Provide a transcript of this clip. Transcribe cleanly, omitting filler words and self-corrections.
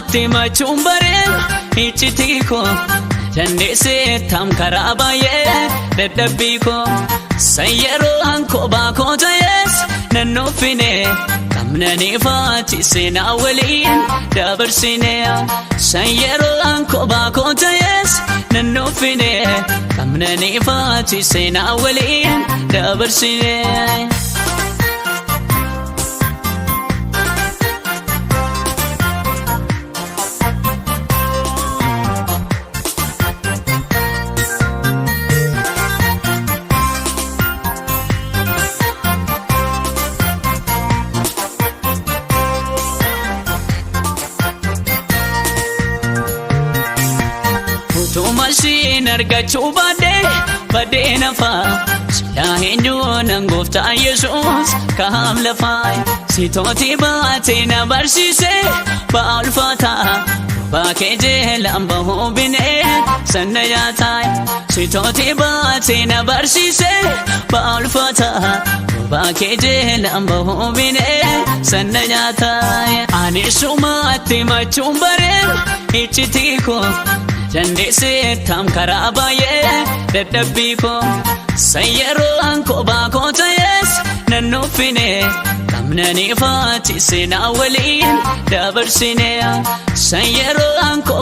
sumaatti machuun bareen iccitii koo dandeessee tam karaa baay'ee dadhabbii koo san yeroo hankobaa koo ta'es nan nuffine qabnaniifaati seenaa waliin dabarsine san yeroo hankobaa koo ta'es nan nuffine qabnaniifaati seenaa waliin dabarsine. Utuma isheen argachuu baadhee baddee nafaa silaa eenyuun gooftaa Yesuus kaam lafaa sitooti baatee na barsiise ba'a ulfaataa baakee jeelaan bahuu binee sanna nyaataa sitooti baatee na barsiise ba'a ulfaataa baakee jeelaan bahuu binee sanna nyaataa ani sumaatti machuun baree iccitii koo. Dandeessee tam karaa baay'ee dadhabbii koo san yeroo hankobaa koo ta'es nan nuffine qabnaniifaati seenaa waliin dabarsine san yeroo hankobaa.